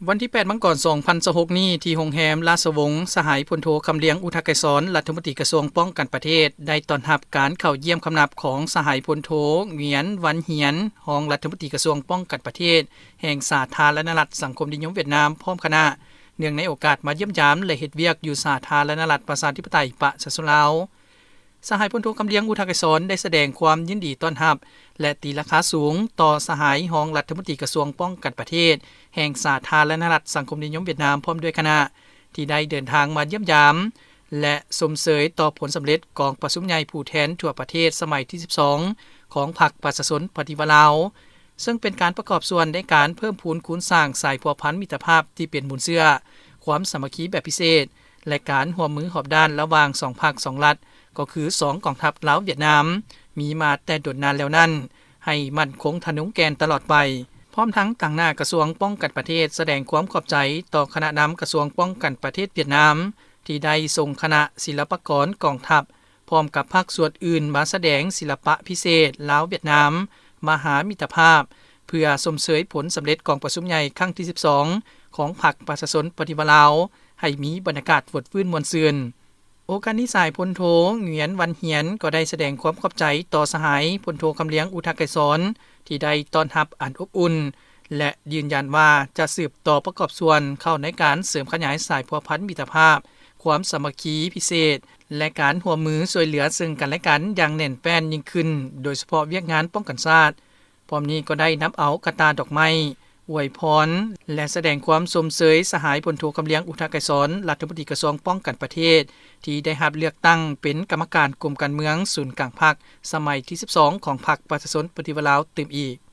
ວັນທີແປດ ມັງກອນ ສອງພັນຊາວຫົກນີ້ ທີ່ໂຮງແຮມລາຊະວົງ ສະຫາຍພົນໂທ ຄຳລຽງ ອຸທະໄກສອນ ລັດຖະມົນຕີກະຊວງປ້ອງກັນປະເທດ ໄດ້ຕ້ອນຮັບການເຂົ້າຢ້ຽມຄຳນັບຂອງສະຫາຍພົນໂທ ຫງວຽນ ວັນຫຽນ ຮອງລັດຖະມົນຕີກະຊວງປ້ອງກັນປະເທດ ແຫ່ງສາທາລະນະລັດສັງຄົມນິຍົມຫວຽດນາມ ພ້ອມຄະນະ ເນື່ອງໃນໂອກາດມາຢ້ຽມຢາມ ແລະ ເຮັດວຽກຢູ່ສາທາລະນະລັດປະຊາທິປະໄຕປະຊາຊົນລາວ. ສະຫາຍພົນໂທ ຄຳລຽງ ອຸທະໄກສອນ ໄດ້ສະແດງຄວາມຍິນດີຕ້ອນຮັບ ແລະ ຕີລາຄາສູງຕໍ່ສະຫາຍຮອງລັດຖະມົນຕີກະຊວງປ້ອງກັນປະເທດ ແຫ່ງສາທາລະນະລັດສັງຄົມນິຍົມຫວຽດນາມ ພ້ອມດ້ວຍຄະນະ ທີ່ໄດ້ເດີນທາງມາຢ້ຽມຢາມ ແລະ ຊົມເຊີຍຕໍ່ຜົນສຳເລັດກອງປະຊຸມໃຫຍ່ຜູ້ແທນທົ່ວປະເທດສະໄໝທີສິບສອງ ຂອງພັກປະຊາຊົນປະຕິວັດລາວ ເຊິ່ງເປັນການປະກອບສ່ວນໃນການເພີ່ມພູນຄູນສ້າງສາຍພົວພັນມິດຕະພາບທີ່ເປັນມູນເຊື້ອ, ຄວາມສາມັກຄີແບບພິເສດ ແລະ ການຮ່ວມມືຮອບດ້ານລະຫວ່າງສອງພັກສອງລັດ ກໍຄືສອງກອງທັບລາວ-ຫວຽດນາມ ມີມາແຕ່ດົນນານແລ້ວນັ້ນ ໃຫ້ໝັ້ນຄົງທະນົງແກ່ນຕະຫຼອດໄປ. ພ້ອມທັງຕາງໜ້າກະຊວງປ້ອງກັນປະເທດ ສະແດງຄວາມຂອບໃຈຕໍ່ຄະນະນຳກະຊວງປ້ອງກັນປະເທດຫວຽດນາມ ທີ່ໄດ້ສົ່ງຄະນະສິລະປະກອນກອງທັບ ພ້ອມກັບພາກສ່ວນອື່ນມາສະແດງສິລະປະພິເສດລາວຫວຽດນາມ ມະຫາມິດຕະພາບ ເພື່ອຊົມເຊີຍຜົນສຳເລັດກອງປະຊຸມໃຫຍ່ຄັ້ງທີສິບສອງ ຂອງພັກປະຊາຊົນປະຕິວັດລາວ ໃຫ້ມີບັນຍາກາດຟົດຟື້ນມ່ວນຊື່ນ. ໂອກາດນີ້ ສະຫາຍພົນໂທ ຫງວຽນ ວັນຫຽນ ກໍໄດ້ສະແດງຄວາມຂອບໃຈຕໍ່ສະຫາຍພົນໂທ ຄຳລຽງ ອຸທະໄກສອນ ທີ່ໄດ້ຕ້ອນຮັບອັນອົບອຸ່ນ ແລະ ຢືນຢັນວ່າຈະສືບຕໍ່ປະກອບສ່ວນເຂົ້າໃນການເສີມຂະຫຍາຍສາຍພົວພັນມິດຕະພາບ, ຄວາມສາມັກຄີພິເສດ ແລະ ການຮ່ວມມືຊ່ວຍເຫຼືອເຊິ່ງກັນແລະກັນຢ່າງແໜ້ນແຟ້ນຍິ່ງຂຶ້ນ, ໂດຍສະເພາະວຽກງານປ້ອງກັນຊາດ. ພ້ອມນີ້ກໍໄດ້ນຳເອົາກະຕ່າດອກໄມ້ ອວຍພອນ ແລະ ສະແດງຄວາມຊົມເຊີຍສະຫາຍພົນໂທ ຄຳລຽງ ອຸທະໄກສອນ ລັດຖະມົນຕີກະຊວງປ້ອງກັນປະເທດ ທີ່ໄດ້ຮັບເລືອກຕັ້ງເປັນກຳມະການກົມການເມືອງສູນກາງພັກ ສະໄໝທີສິບສອງ ຂອງພັກປະຊາຊົນປະຕິວັດລາວຕື່ມອີກ.